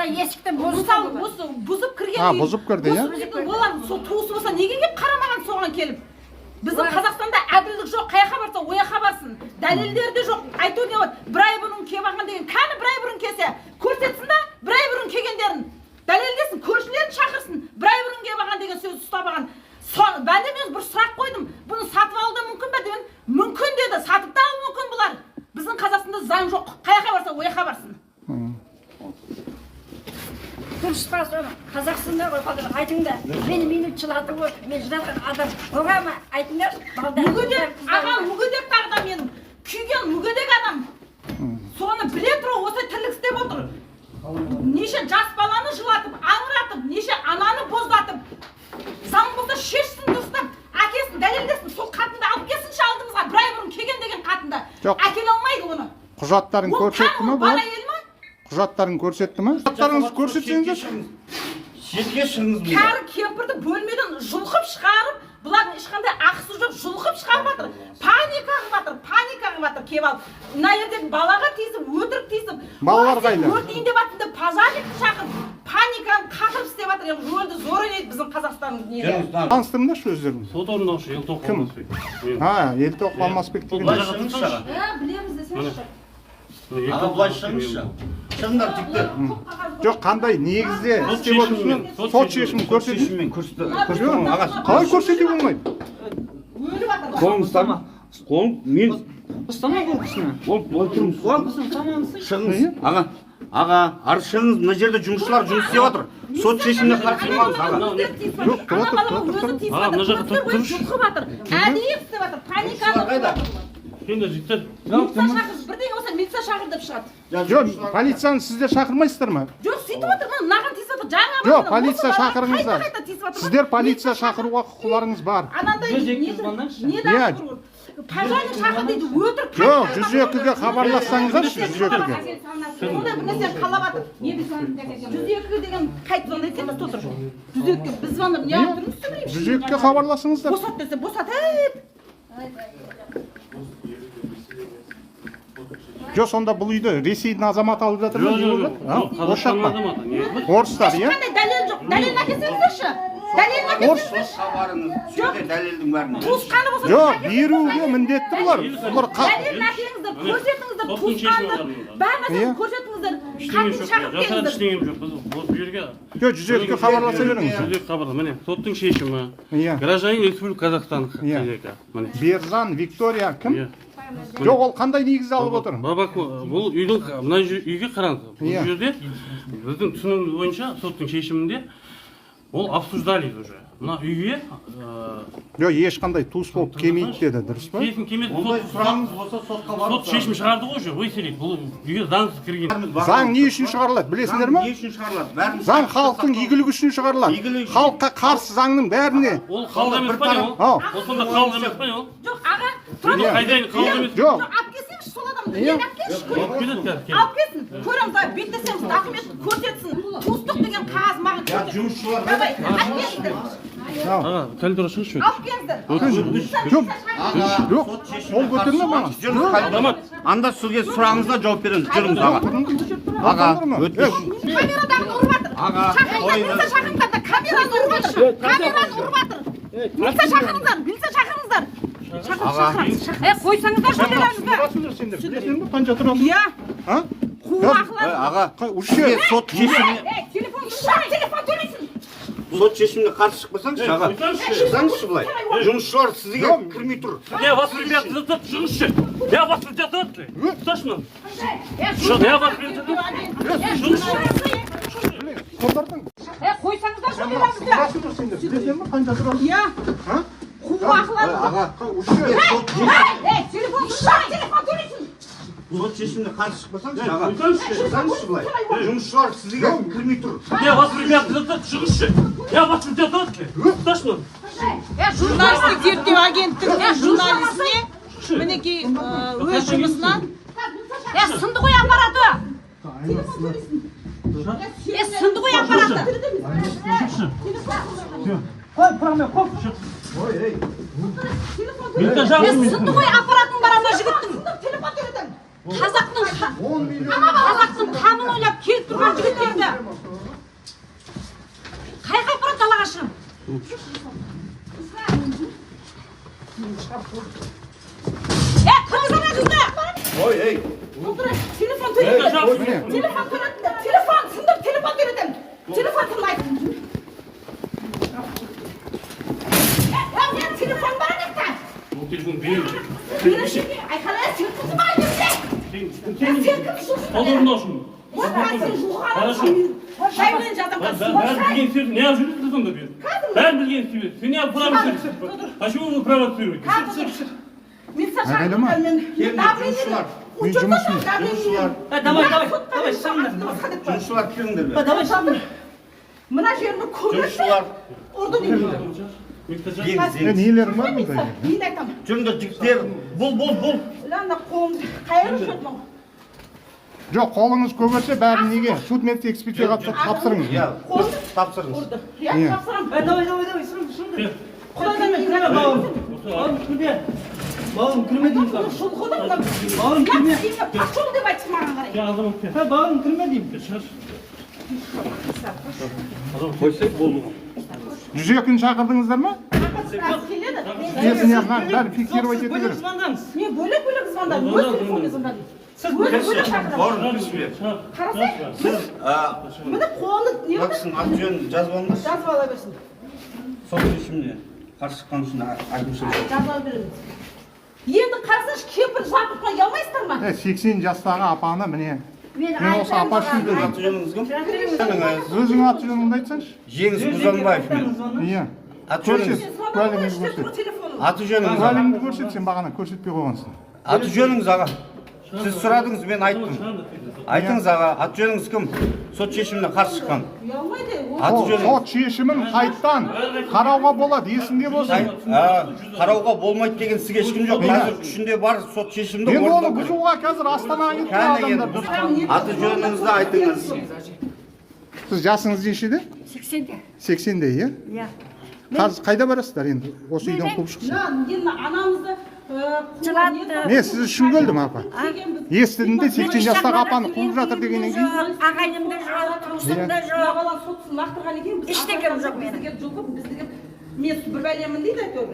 Аға, есікті бұзып. Мысалы, осы бұзып кірген А, үй- бұзып кірді, иә? Бұзып кірген. Олар сол туысы болса, неге келіп қарамаған соған келіп? Біздің Қазақстанда әділдік жоқ. Қай жаққа барса, ол жаққа барсын, дәлелдері де жоқ. Айту не болады? Бір ай бұрын келіп алған деген. Кәні, бір ай бұрын келсе, көрсетсін да, бір ай бұрын келгендерін дәлелдесін, көршілерін шақырсын. Бір ай бұрын келіп алған деген сөзді ұстап алған. Бәле, мен бір сұрақ қойдым: бұны сатып алу да мүмкін бе деген. Мүмкін деді, сатып та алу мүмкін бұлар. Біздің Қазақстанда заң жоқ. Қай жаққа барса, ол жаққа барсын. Дұрыс па соны? Қазақстанда ғой қазір, айтыңдар. Мені жылатып отыр. Мен жылаған адам бола ма? Айтыңдаршы, балдар. Мүгедек аға, мүгедек тағы да, менің күйген мүгедек адам. Соны біле тұра осы тірлік істеп отыр. Неше жас баланы жылатып, аңыратып, неше ананы боздатып. Заң болса, шешсін дұрыстап, әкесін дәлелдесін. Сол қатынды алып келсінші алдымызға, бір ай бұрын келген деген қатынды. Жоқ. Әкеле алмайды оны. Құжаттарын Ол көрсетті ме таң, бар бұлар? әйел ма? Құжаттарын көрсетті ме? Құжаттарыңызды көрсетсеңіздерші. Шетке шығыңыз мұнда. Кәрі кемпірді бөлмеден жұлқып шығарып, бұлардың ешқандай ақысы жоқ, жұлқып шығарып жатыр, паника қылып жатыр, паника қылып жатыр. Келіп алып, мына жердегі балаға тиісіп, өтірік тиісіп. Балалар «Ой, сен қайда? өртейін деп жатырсың» деп, пожарникті шақырып, паниканы қатырып істеп жатыр. Енді рөлді зор ойнайды біздің Қазақстанның нелері. Жүріңіз, мына. Таныстырыңдаршы өздеріңіз. Сот орындаушы Елтоқ Кім? Алмасбек. Мен. А, Елтоқ Алмасбек деген. Былай жаққа Шығыңызшы, тұрсаңшы. аға. Ә, білеміз десеңізші. Міне, Аға, Елтоқ былай Алмасбек шығыңызшы. мен. Шығыңдар, жігіттер. Жоқ, қандай негізде Сот істеп шешімімен, отырсың? сот Сот шешімімен. шешімін көрсетіңіз. Шешіммен көрсетіп, аға. Қалай көрсетуге болмайды? Өліп жатыр. Қолыңызды ұстама. Қолым мен Ұстама ол кісіні. ол былай тұрыңыз. Ол кісіні ұстамаңызшы. Шығыңыз. Аға, аға, ары шығыңыз. Мына жерде жұмысшылар жұмыс істеп жатыр. Сот шешіміне қарсы тұрмаңыз, аға. Жоқ, тұра тұр, тұра тұр, тұра тұр. Аға, мына жаққа тұрып тұршы. Жұлқып жатыр, әдейі істеп жатыр паниканы. Жұмысшылар қайда? Енді, жігіттер, Милиция шақыр, бірдеңе болса, милиция шақыр деп шығады. Жоқ, полицияны сіздер шақырмайсыздар ма? Жоқ, сөйтіп отыр, міне, мынаған тиісіп отыр жаңа. Жоқ, мына полиция осы балаға шақырыңыздар. қайта қайта тиісіп жатыр. Сіздер полиция Милиция шақыр. шақыруға құқыларыңыз бар. Анандай 102 не звондаңызшы. не Иә. да, пожарник шақыр дейді, өтірік. Жоқ, 102-ге хабарлассаңыздаршы, 102-ге. Сондай бір нәрсені қалап жатыр. 102 деген қайтып звондайды екен, біз отыр. 102-ге біз звондап не алып тұрмыз, білмеймін. 102-ге хабарласыңыздар. Босат десе, босат, ей. Жоқ, сонда бұл үйді Ресейдің азаматы алып жатыр ма? Жоқ, Не жоқ, болып жоқ. жатыр? А? Орыс жақ Қазақстанның па? азаматы. Не? Орыстар, иә? Ешқандай дәлел жоқ. Дәлелін әкелсеңіздерші. Дәлелін әкелсеңіздерші. Хабарыңыз, жерде дәлелдің бәрін. Туысқаны болса, Жоқ, беруге міндетті бұлар. Бұлар дәлелін әкеліңіздер, көрсетіңіздер, Соттың шешімі туысқандық бар мұнда. бар нәрсені Иә. көрсетіңіздер. Ештеңе Қатын жоқ. шақырып Жасырын келіңіздер. ештеңем жоқ. Біз бұл жерге Жоқ, 102-ге хабарласа беріңіз. 102 хабарла. Міне, соттың шешімі. Иә. Гражданин Республика Казахстан Иә. хозяйка. Міне. Берзан Виктория кім? Иә. Жоқ, ол қандай негізде алып отыр? Бабако, бұл үйдің мына үйге қараңыз. Бұл Иә. жерде біздің түсінігіміз бойынша, соттың шешімінде ол обсуждали уже. Мына үйге Жоқ, ешқандай туыс болып келмейді деді, дұрыс па? келісім келмеді. Ондай Сот, сұрағыңыз болса, сотқа барып. сот шешім шығарды ғой уже, выселить. Бұл үйге заңсыз кірген. Заң не үшін шығарылады, білесіңдер ма? Не үшін шығарылады? Бәрін Заң халықтың игілігі үшін шығарылады. Игілігі үшін. Халыққа қарсы заңның бәріне. Ол халық емес па не ол? Ау. Ол сонда халық емес па не ол? Жоқ, аға, тұра Иә. тұр. Хозяин халық емес. Жоқ, Жоқ, алып келсеңізші сол адамды. Иә. Мен алып келші, Алып көрейік. келеді қазір. келеді. Алып келсін. Көреміз, а, беттесеміз, документін көрсетсін. Туыстық деген қағаз маған көрсетсін. Жұмысшылар Давай, алып келіңіздер. Аға, коридорға шығыңызшы. Алып келіңіздер. Жоқ, жоқ, қол көтерме маған. Жүріңіз, Азамат. Анда сізге сұрағыңызға жауап береміз. Жүріңіз, аға. Аға, өтініш. Камерадағыны ұрып жатыр. Аға, Шақырыңдар, милиция шақырыңдар да, камераны ұрып жатыр. Камераны ұрып жатыр. Милиция шақырыңдар, милиция шақырыңыздар. Шақыр, шақырамыз. Е, қойсаңыздар шақырыңыздар. Тұрасыңдар сендер, білесіңдер ме қанша тұрасың? Иә, А? қу ақылар. Аға, Уже сізге сот шешіміне Е, телефон, шақ, телефон төлесін. сот шешіміне қарсы шықпасаңызшы, аға. Қойсаңызшы. Шықсаңызшы былай. Жұмысшылар сізге кірмей тұр. Я вас препятствовать, шығыңызшы. Я вас препятствовать. Ұсташы мынаны. Я вас препятствовать. Шығыңызшы. Қолдардың. Е, қойсаңыздар шақырыңыздар. Тұрасыңдар сендер, білесіңдер ме қанша тұрасың? Иә, А? қу ақылар. Аға, Уже сот Ей, телефон, шақ, телефон төлесін. сот шешіміне қарсы шықпасаңызшы, аға. Қойсаңызшы. Шықсаңызшы былай. Жұмысшылар сізге кірмей тұр. Я вас препятствовать, шығыңызшы. Я вас препятствовать. Ұсташы мынаны. Журналистік зерттеу агенттігінің журналисіне, мінекей, өз жұмысына Е, сынды ғой аппараты. Е, сынды ғой аппараты. Милиция Е, шақырыңыз. сынды ғой аппаратың бар ана жігіттің. Қазақтың қамын ойлап келіп тұрған жігіттерді. Е, кіргіз ана қызды! Ой, ей. Телефон төлетемін. Телефон төлетіңдер. Телефон сындыр, телефон төлетемін. Телефон сындыр. Е, мен телефон бар анақта. Бұл телефон беремін. Береші, айқайлай, сен кімсің маған берсе? Сен кімсің? Сот орындаушымын. Вот сен жуған Хорошо. Заявление жазамын қазір. Бәрін білген істеп, неғып жүрсіз сонда бері? Бәрін білген істеп, сен неғып провоцируешь? Почему вы провоцируете? Айғайлама. Келіңдер, жұмысшылар. Мен жұмысым. Жұмысшылар. Давай, давай, давай, шығыңдар. Жұмысшылар, келіңдер бері. Давай, шығыңдар. Мына жерімді көрмесе, Жұмысшылар. ұрды деймін. Жеңіс, Е, жеңіс. нелерің бар мұнда? Мен айтамын. Жүріңдер, жігіттер. Бол, бол, бол. Ана қолымды қайырып жүрді мынау. Жоқ, қолыңыз көгерсе бәрін неге? Суд медэкспертизаға тапсырыңыз. Иә, Қолымды тапсырыңыз. ұрды. Иә, Иә. тапсырамын. Давай, давай, давай, шығыңдар, шығыңдар. Құдайдан мен Кірме, бауырым. Бауырым, кірме. Бауырым, кірме деймін саған. Жұлқыды мына. Бауырым, кірме. Пошел деп айтшы маған қарай. Ха, бауырым, кірме деймін. Қойсай болды. 102-ні шақырдыңыздар ма? Қазір келеді. Несін мына бәрін фиксировать ету Бөлек керек. звондаңыз. Мен бөлек бөлек звондадым. Өз телефонмен звондадым. Сіз Өзі бөлек шақырдым. Бауырым, кіріспе. Қарасай, Сіз, міне қолымды не мына қылды? кісінің аты жөнін жазып алыңдаршы. Жазып ала берсін. Сот шешіміне қарсы шыққан үшін әкімшілік жауап. Жазып ала береміз. Енді қарасаңшы, кемпір жылап тұрған ұялмайсыздар ма? Е, 80 жастағы апаны міне. Мен Мен осы апа үшін Сіздің аты жөніңіз кім? Жөніңіз. Өзіңнің аты жөніңді айтсаңшы. Жеңіс Бұзанбаев мен. Иә. Аты жөніңіз. Көрсет, куәлігіңді көрсет. Телефоным. Аты жөніңіз. аға. Куәлігіңді көрсет, сен бағана көрсетпей қойғансың. Аты жөніңіз аға. Сіз сұрадыңыз, мен айттым. Айтыңыз аға, аты жөніңіз кім? Сот шешіміне қарсы шыққан. Ұялмайды. ол. Аты Ол жөніңіз. сот шешімін қайттан қарауға болады, есіңде болсын. Қарауға болмайды деген сізге ешкім жоқ. Қазір күшінде бар сот шешімді Енді оны орындау керек. бұзуға қазір Астанаға кеткен Кәне енді адамдар. аты жөніңізді айтыңыз. Сіз жасыңыз нешеде? 80-де. 80-де, иә? Иә. Қазір қайда барасыздар енді? Осы үйден қуып шықса. Мына енді анамызды Жылатты. Мен сіз үшін келдім, апа. Естідім де 80 жастағы апаны қуып жатыр дегеннен кейін Ағайыным да жоқ, туысым да Мына жоқ. бала сотсын лақтырған екен. Ештеңем жоқ Бізді менің. келіп жұлқып, бізді келіп мен бір бәлемін дейді әйтеуір.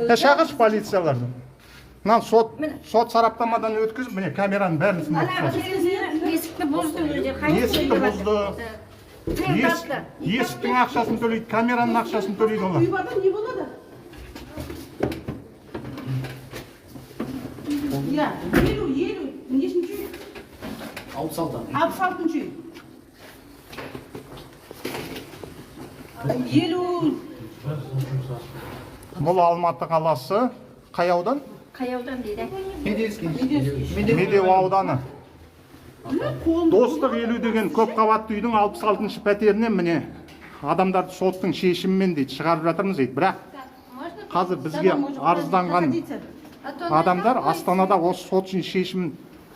Ә, шақыршы полицияларды. Мына сот сараптамадан өткізіп, міне камераның бәрін сындырып Ана тастады. терезені, есікті бұзды өздері. Есікті бұзды. Тиындатты. Есіктің ақшасын төлейді, камераның ақшасын төлейді олар. Үй барда не болады? Иә, 50, нешінші үй? 66. 66-шы үй. 50. Бұл Алматы қаласы қай аудан? Қай аудан дейді? Медеу ауданы. Достық 50 деген көп қабатты үйдің 66-шы пәтерінен міне адамдарды соттың шешімімен дейді шығарып жатырмыз дейді. Бірақ қазір бізге арызданған адамдар Астанада осы соттың шешімін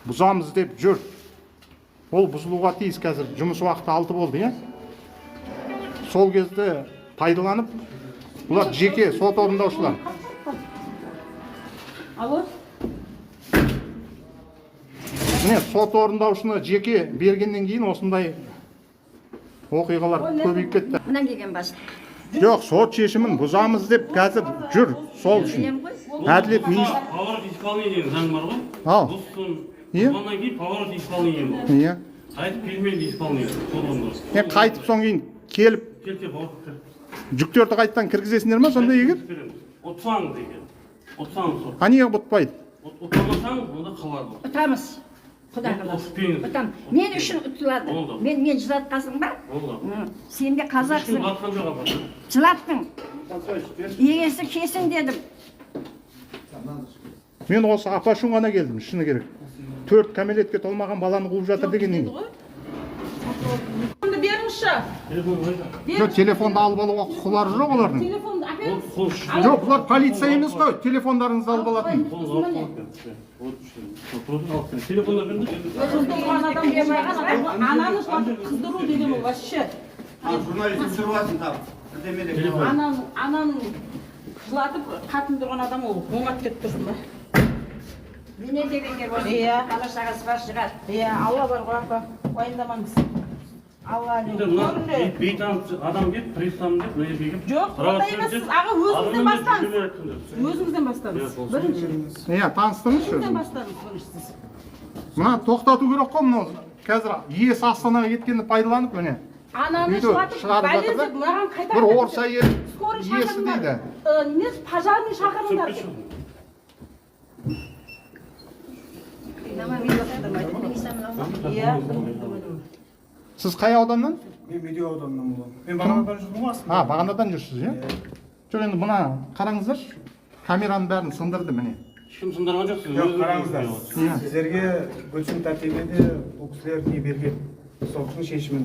бұзамыз деп жүр. Ол бұзылуға тиіс қазір. Жұмыс уақыты 6 болды, иә? Сол кезде пайдаланып, бұлар жеке сот орындаушылар. Алло? Міне сот орындаушыны жеке бергеннен кейін осындай оқиғалар көбейіп кетті. Мынан келген бастық. Жоқ, сот шешімін бұзамыз деп қазір жүр сол үшін. Білем ғой. Әділет министр Поворот исполнения деген заң бар ғой. Ау. Бұзсын. Иә. Бұзғаннан кейін поворот исполнения болады. Иә. Қайтып келмейді исполнение. Сот орындаушы. Е, қайтып соң кейін келіп Келсе поворот жүктерді қайттан кіргізесіңдер ма сонда егер? береміз. Ұтсаңыз екен. Ұтсаңыз сот. А неге ұтпайды? Ұтпасаңыз онда қалады. Ұтамыз. Құдай қаласа. Ұтпеңіз. Ұтам. Мен үшін ұтылады. Болды. Мен жылатқансың ба? Болды. Сен де Ешкім қазақсың. жылатқан жоқ апа. Жылаттың. Егесі келсін дедім. Мен осы апа үшін ғана келдім, шыны керек. 4 кәмелетке толмаған баланы қуып жатыр дегеннен кейін. Телефонды беріңізші. Телефон қайда? Жоқ, телефонды алып алуға құқылары жоқ олардың. Телефонды әперіңіз. Қол Жоқ, бұлар полиция емес қой, телефондарыңызды алып алатын. Телефонды беріңдер. Қызды ұрған адам, жылаған адам, ананы жылатып қыздыру деген ол вообще. Журналист түсіріп алсын тағы. Бірдеме деп. Ананың жылатып қатынды ұрған адам ол оңап кетіп тұрсын ба? Менен де бекер болсын. Иә. Бала шағасы бар шығар. Иә, Алла бар ғой, апа. Уайымдамаңыз. Алла Енді мына бейтаныс адам келіп, прессамын деп, мына жерге келіп, Жоқ, ондай емес, сіз аға өзіңізден бастаңыз. Өзіңізден бастаңыз. Бірінші. Иә, таныстырыңызшы Өзіңізден өзіңіз. бастаңыз бірінші сіз. Мына тоқтату керек қой мынау. Қазір иесі Астанаға кеткенді пайдаланып, міне. Ананы Үйді жылатып, шығарып бәле жатыр да. деп маған қайта Бір орыс әйел Скорый иесі шақырыңдар. дейді. Не, пожарный шақырыңдар деп. Иә. Сіз қай ауданнан? Мен Медеу ауданынан боламын. Мен бағанадан жүрмін ғой астында. А, бағанадан жүрсіз, иә? Жоқ, енді мына қараңыздаршы. Камераның бәрін сындырды міне. Ешкім сындырған жоқ, сіз Жоқ, өзіңіз қараңыздар. Иә. Сіздерге Гүлсім Тәтеге де бұл кісілер не берген? Соттың шешімін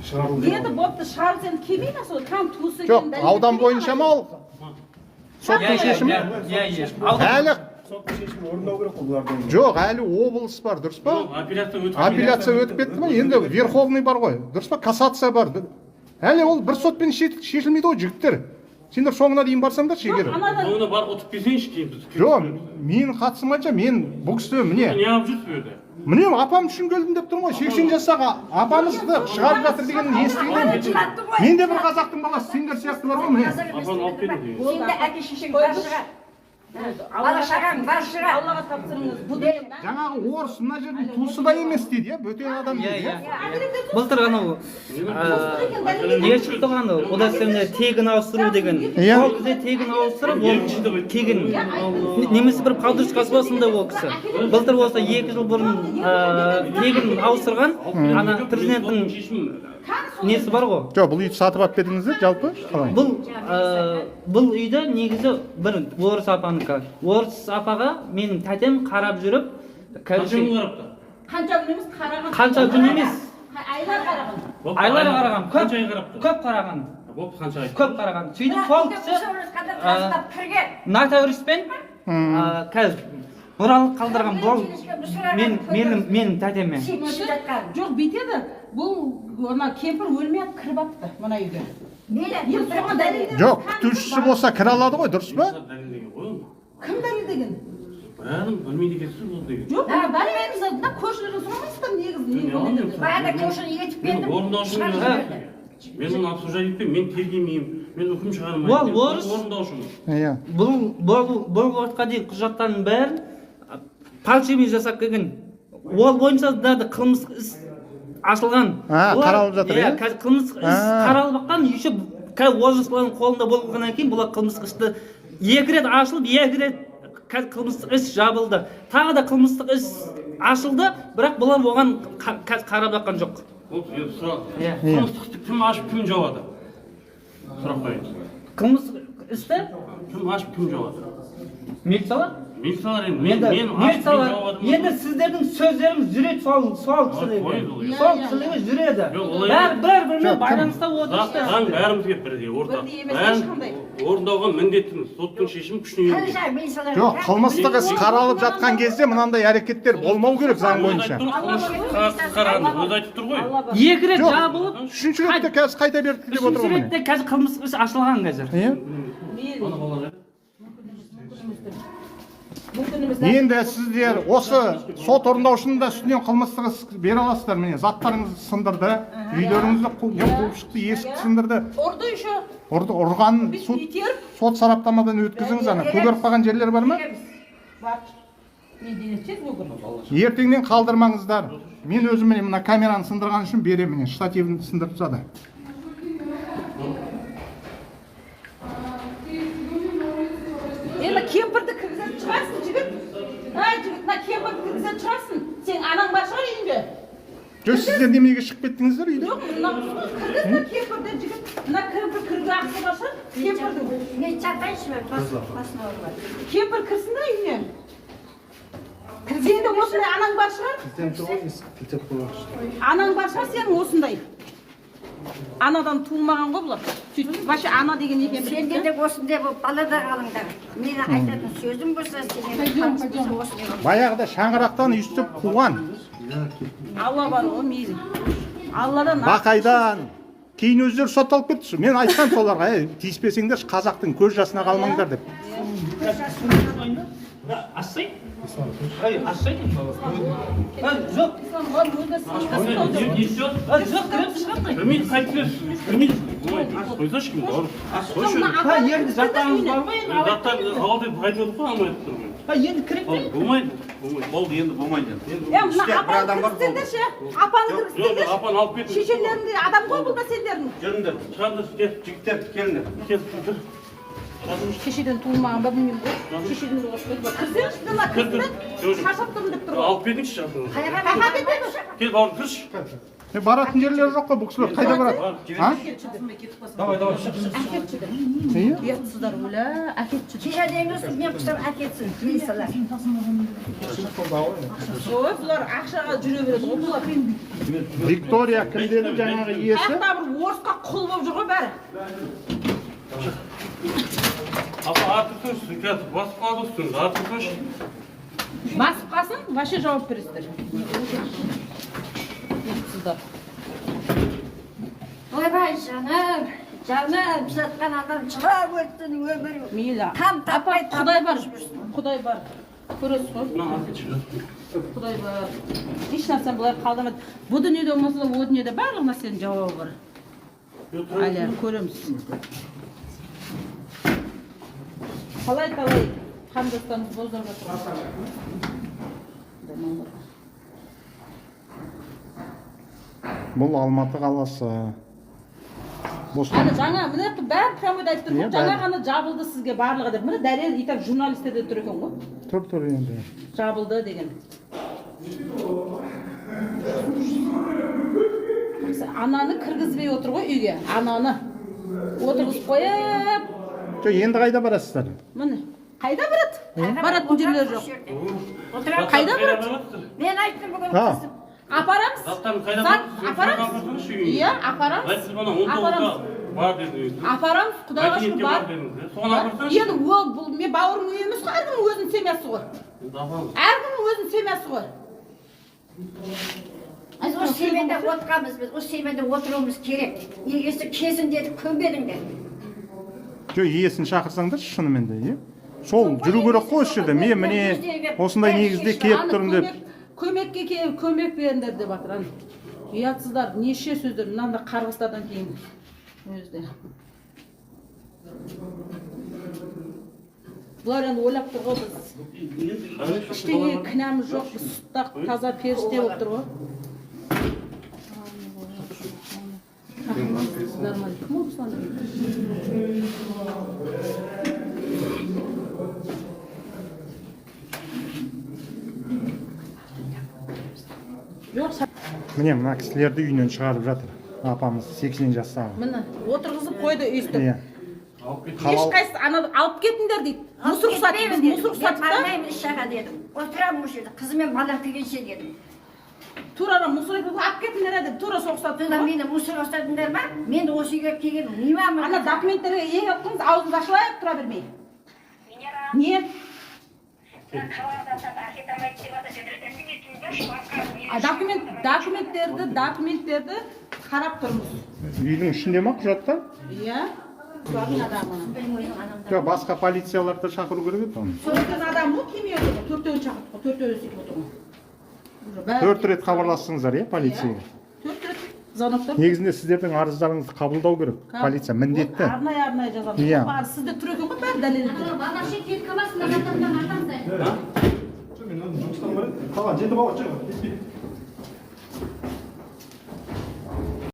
шығару. Енді бопты, шығарып енді келмей ме сол кәм туысы Жоқ, екенін дәлелдеп аудан келмей ме? бойынша ма ол? Соттың шешімі? Иә. Әлі Соттың шешімін орындау керек қой бұлардың. жоқ, әлі облыс бар, дұрыс па? Жоқ, апелляция өтіп Апелляция өтіп кетті ма? Енді верховный бар ғой, дұрыс па? Кассация бар. Әлі ол бір сотпен шешілмейді ғой, жігіттер. Сендер соңына дейін барсаңдаршы егер. Жоқ, анадан Соңына барып ұтып келсеңші кейін біз. Жоқ, менің қатысым қанша? Мен бұл кісі міне. Не алып жүрсіз бұл жерде? Міне, апам үшін келдім деп тұрмын ғой. 80 жастағы апамызды шығарып жатыр дегенін естіген. Жылатты ғой. Мен де бір қазақтың баласы, сендер сияқты бар ғой міне. Апаны алып келді деген. Сен де әке шешең бар шығар. Бала шағаң бар шығар. Аллаға тапсырыңыз. Бұл деген Жаңағы орыс мына жердің туысы да емес дейді, иә, бөтен адам дейді, иә. Былтыр анау не шықты ғой, анау удостоверение тегін ауыстыру деген. Иә. Сол кезде тегін ауыстырып, ол тегін немесе бір подружкасы бар сондай ол кісі. Былтыр болса 2 жыл бұрын тегін ауыстырған ана президенттің несі бар ғой. Жоқ, бұл үйді сатып алып бердіңіздер жалпы қалай? Бұл үйді негізі бір орыс апанікі. Орыс апаға менің тәтем қарап жүріп, Қанша короче, күн қарапты? Қанша күн емес қараған. Қанша күн емес. Айлар қараған. Бопты, Айлар қараған, көп Қанша ай қарапты? көп қараған. Бопты, қанша ай? Көп қараған. Сөйтіп сол кісі Тастап кірген. нотариуспен қазір мұралық қалдырған бұл мен менің тәтеме. Сен жатқан. Жоқ, бүйтеді. Бұл ана кемпір өлмей ақ кіріп апты мына үйге. Мейлі, Енді соған дәлелдеп. Жоқ, күтушісі болса кіре алады ғой, дұрыс па? Дәлелдеген ғой оны. Кім дәлелдеген? Бәрін білмейді екенсіз бұл деген. Жоқ, мына бәріміз мына көршілерден сұрамайсыздар негізі не Мен болғанын. алмаймын. Баяғыда көршіні ертіп Мен келдім. орындаушымын. Шығарып жіберді. Мен оны обсуждать етпеймін, мен тергемеймін, мен үкім шығармаймын. Ол Мен орыс. орындаушымын. Иә. Бұл уақытқа дейін құжаттардың бәрін фальшивый жасап келген. Ол бойынша да қылмыстық іс ашылған. А, қаралып жатыр, иә? иә? Қазір қылмыстық іс А. қаралып жатқан, еще қазір орысшылардың қолында болғаннан кейін бұлар қылмыстық істі екі рет ашылып, екі рет қазір қылмыстық іс жабылды. Тағы да қылмыстық іс ашылды, бірақ бұлар оған қазір қарап жатқан жоқ. Болды, енді сұрақ. Иә. Қылмыстық істі кім ашып, кім жабады? Сұрақ қояйын. Қылмыстық істі Кім ашып, кім жабады? Милициялар. Милициялар енді. Мен Енді мен ашып, мен милициялар, жабадым. енді сіздердің сөздеріңіз жүреді сол кісілерге. Қойды ол енді. Сол кісілерге жүреді. Жоқ, олай Бәрі емес. бір бірімен Жоқ, кім? байланыста отыр Заң işte. заң бәрімізге бірдей ортақ. Бірдей емес, Бәрін ешқандай. орындауға міндеттіміз. Соттың шешімі күшіне енген. Қанша милициялар. Жоқ, қылмыстық іс қаралып жатқан кезде мынандай әрекеттер болмау керек заң Өзі бойынша. айтып тұр, қылмыстық қағаз қарағанда өзі айтып тұр ғой. Екі рет Жоқ, жабылып, үшінші ретте қазір қайта берді деп отыр үшінші ғой міне. ретте қазір қылмыстық іс ашылған қазір. Иә. Ана бала қайда? Мүмкін емес. Енді сіздер осы сот орындаушының да үстінен қылмыстық іс бере аласыздар міне, заттарыңызды сындырды, үйлеріңізді не қуып шықты, есікті сындырды. Ұрды еще. Ұрды, ұрған Бүйтіп суд итеріп. сот сараптамадан өткізіңіз, ана көгеріп қалған жерлер бар ма? Бар. Мен дене тез бүгін. Ертеңнен қалдырмаңыздар. Мен өзім міне мына камераны сындырған үшін беремін, міне, штативін сындырып тастады. Енді кемпірді кіргізетін шығарсың, жігіт. Ай, жігіт, мына кемпірді кіргізетін шығарсың. Сен анаң бар шығар үйінде. Жоқ, сіздер неменеге шығып кеттіңіздер үйден? Жоқ, мына кіргіз мына кемпірді, жігіт. Мына кемпір кіруге ақысы бар шығар. Кемпірдің. Мен жатайыншы, басын ауырып. Кемпір кірсін да үйіне. Сен де осындай анаң бар шығар. Анаң бар шығар сенің осындай. Анадан туылмаған ғой бұлар. Сөйтіп вообще ана деген екен Сендер де осындай болып балада қалыңдар. Мен айтатын сөзім болса, сендер таныс болса, осындай бол. Баяғыда шаңырақтан өйстіп қуған. Алла бар ғой, мейлі. Алладан Бақайдан кейін өздері сотталып кетті. Мен айтқам соларға, ей, тиіспесеңдерші, қазақтың көз жасына қалмаңдар деп. Ашсай. Ай, ашсай. Ай, жоқ. Не істеп? Ай, жоқ, кіріп шығады. Кірмейді, қайтып берші. Кірмейді. Болмайды. Қойсайшы кім, бауырым. Қойшы. Ха, енді жаттарыңыз бар ма енді? Заттарды ал деп айтып отыр ғой, алмай тұр ғой. Ха, енді кіріп Ал, болмайды. Болмайды. Болды, енді болмайды енді. Е, мына Іште бір апаны адам бар, болды. кіргізсеңдерші, апаны Жоқ, жоқ, кіргізсеңдерші. апаны алып кетіңіз. Шешелеріңде адам ғой бұл да сендердің. Жүріңдер. Шығарыңдаршы, кел. Жігіттер, келіңдер. Кел, кір. Шешеден туылмаған ба білмеймін ғой. Шешеден туылған ба? Кірсеңізші, мына Кір, кір. кірсін. Жоқ, жоқ. Шаршап тұрмын деп тұр ғой. Алып кетіңізші апаны. Қайға кетеміз? Кел, бауырым, кірші. Баратын жерлері жоқ қой, бұл кісілер қайда барады? А? Давай, давай, шық, шық. Әкетші деп. Иә. Ұятсыздар өлә, әкетші деп. Шешеден мен құсап әкетсін, милициялар. Ой, бұлар ақшаға жүре береді ғой бұлар. Виктория кім деді жаңағы иесі? Қаяқта бір орысқа құл болып жүр ғой бәрі. Апа, ары тұрсаңшы, қазір басып қалады үстіңізді, ары тұрсаңшы. Басып қалсын, вообще жауап бересіздер. Ұятсыздар. Ойбай, жаным, жаным, жатқан адам жылап өттін өмір. Мейлі. Там таппай, Апа, Құдай бар. Құдай бар. Көресіз ғой. Мына алып кетші. Құдай бар. Еш нәрсені бұлар қалдырмайды. Бұл дүниеде болмаса да о дүниеде барлық нәрсенің жауабы бар. Әлі көреміз. Талай талай қандастарымыз боздап жатыр. Бұл Алматы қаласы. Бостан. Ана жаңа мына жақта бәрі прямойда айтып тұр ғой. Иә, Жаңа бәрі. ғана жабылды сізге барлығы деп. Міне дәлел и так журналистер де тұр екен ғой. Тұр, тұр енді. Жабылды деген. Ананы кіргізбей отыр ғой үйге. Ананы отырғызып қойып. Жоқ, енді қайда барасыздар? Міне қайда барады? Баратын жерлері жоқ. Отырамын. Қайда барады? Мен айттым бүгін А. қызым. Апарамыз. Заттарын қайда Зат барасыз? апарамыз. Апарсаңызшы үйге. Иә, апарамыз. Айтсыз бана, 19-да Апарамыз. бар дедіңіз. Апарамыз, Құдайға шүкір Мәдениетке бар. бар дедіңіз, иә? Соған апарсаңызшы. Енді ол бұл мен бауырым үйі емес қой, әркімнің өзінің семьясы ғой. Енді апарыңыз. Әркімнің өзінің семьясы ғой. Біз осы семьяда отырғанбыз, біз осы семьяда отыруымыз керек. Егесі келсін дедік, көнбедіңдер. Жоқ, иесін шақырсаңдаршы шынымен де, иә? Сол жүру керек қой осы жерде. Мен міне осындай негізде келіп Аны тұрмын деп. Көмекке келіп көмек беріңдер деп жатыр. Аны ұятсыздар, неше сөздер мынандай қарғыстардан кейін өзі де. Бұлар енді ойлап тұр ғой, біз ештеңеге кінәміз жоқ, біз сұттақ таза періште болып тұр ғой. Нормально. Кім ол Руслан деген? Жоқ, Міне мына кісілерді үйінен шығарып жатыр. Апамыз 80 жастағы. Міне отырғызып қойды өйстіп. Иә. Ешқайсысы ана алып кетіңдер дейді. Мусор ұқсатып, біз мусор Мен ұқсатып та. бармаймын іс шаға дедім. Отырамын осы жерде, қызым мен балам келгенше дедім. Тура ана мусор айтып, алып кетіңдер деп тура соқсатып. Сонда мені мусор ұстадыңдар ма? Мен осы үйге келген мейманмын. Ана документтерге ең алып қойыңыз, аузыңызды ашылайық тұра бермей. Не? А документтерді қарап тұрмыз. Үйдің ішінде ма құжаттар? Иә. Солардың адамы. Жоқ, басқа полицияларды шақыру керек еді оны. Солардың адамы ғой, келмей отыр ғой. Төртеуін шақырдық қой, төртеуі сөйтіп отыр ғой. Уже бәрі- 4 рет хабарластыңыздар, иә, полицияға? 4 рет звоноктар. Негізінде сіздердің арыздарыңызды қабылдау керек. Полиция міндетті. Арнайы жазамыз. Иә. Бар, сізде тұр екен ғой, бәрі дәлелдеп тұр. Мен жұмыстан барайын. Қалған жетіп алып шығып.